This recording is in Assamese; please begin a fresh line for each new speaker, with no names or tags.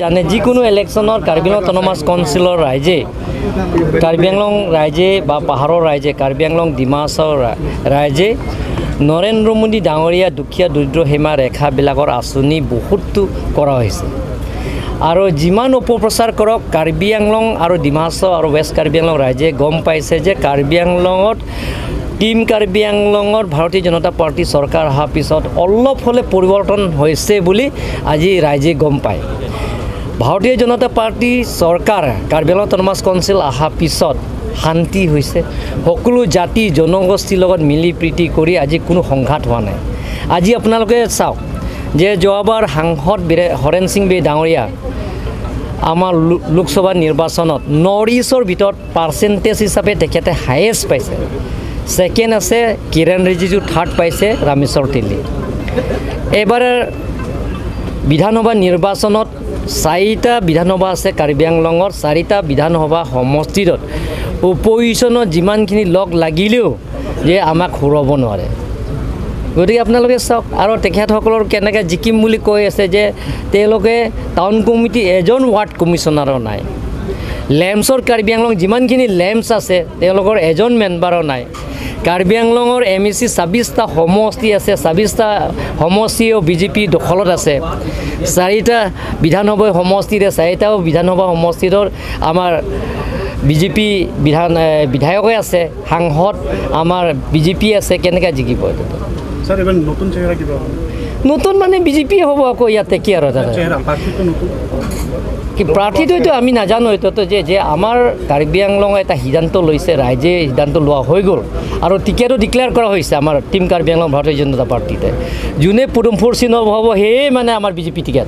জানে যিকোনো ইলেকশ্যনৰ কাৰ্বি আংলং অট'নমাছ কাউন্সিলৰ ৰাইজে, কাৰ্বি আংলং ৰাইজে বা পাহাৰৰ ৰাইজে, কাৰ্বি আংলং ডিমাছাৰ ৰাইজে নৰেন্দ্ৰ মোদী ডাঙৰীয়া দুখীয়া দৰিদ্ৰ সীমা ৰেখাবিলাকৰ আঁচনি বহুতো কৰা হৈছে। আৰু যিমান অপপ্ৰচাৰ কৰক, কাৰ্বি আংলং আৰু ডিমাছা আৰু ৱেষ্ট কাৰ্বি আংলং ৰাইজে গম পাইছে যে কাৰ্বি আংলঙত টীম কাৰ্বি আংলঙত ভাৰতীয় জনতা পাৰ্টী চৰকাৰ অহাৰ পিছত অলপ হ'লে পৰিৱৰ্তন হৈছে বুলি আজি ৰাইজে গম পায়। ভাৰতীয় জনতা পাৰ্টী চৰকাৰ কাৰ্বি আংলং অট'নমাছ কাউন্সিল অহাৰ পিছত শান্তি হৈছে। সকলো জাতি জনগোষ্ঠীৰ লগত মিলি প্ৰীতি কৰি আজি কোনো সংঘাত হোৱা নাই। আজি আপোনালোকে চাওক যে যোৱাবাৰ সাংসদ হৰেণ সিং বে ডাঙৰীয়া আমাৰ লোকসভা নিৰ্বাচনত নৰ্থ ইষ্টৰ ভিতৰত পাৰ্চেণ্টেজ হিচাপে তেখেতে হায়েষ্ট পাইছে। ছেকেণ্ড আছে কিৰণ ৰিজিজু, থাৰ্ড পাইছে ৰামেশ্বৰ তেলী। এইবাৰ বিধানসভা নিৰ্বাচনত চাৰিটা বিধানসভা আছে কাৰ্বি আংলঙত, চাৰিটা বিধানসভা সমষ্টিত অপজিশ্যনত যিমানখিনি লগ লাগিলেও যে আমাক হৰুৱাব নোৱাৰে। গতিকে আপোনালোকে চাওক আৰু তেখেতসকলৰ কেনেকৈ জিকিম বুলি কৈ আছে যে তেওঁলোকে টাউন কমিটি এজন ৱাৰ্ড কমিশ্যনাৰো নাই, লেমছৰ কাৰ্বি আংলং যিমানখিনি লেমছ আছে তেওঁলোকৰ এজন মেম্বাৰো নাই। কাৰ্বি আংলঙৰ এম ই চি 26টা সমষ্টি আছে, 26টা সমষ্টিও বিজেপি দখলত আছে। চাৰিটা বিধানসভা সমষ্টিৰে চাৰিটাও বিধানসভা সমষ্টিৰ আমাৰ বিজেপি বিধায়কে আছে, সাংসদ আমাৰ বিজেপি আছে, কেনেকৈ জিকিব?
ছাৰ, এইবাৰ নতুন চেহেৰা কিবা?
নতুন মানে বিজেপি হ'ব আকৌ ইয়াতে কি আৰু দাদা?
চেহেৰা প্ৰাৰ্থীটো নতুন।
কি প্ৰাৰ্থীটোতো আমি নাজানো। এইটোতো যে আমাৰ কাৰ্বি আংলঙে এটা সিদ্ধান্ত লৈছে, ৰাইজে সিদ্ধান্ত লোৱা হৈ গ'ল আৰু টিকেটো ডিক্লেয়াৰ কৰা হৈছে। আমাৰ টীম কাৰ্বি আংলং ভাৰতীয় জনতা পাৰ্টীতে যোনে পদুম ফুল চিহ্ন হ'ব, সেয়ে মানে আমাৰ বিজেপি টিকেট।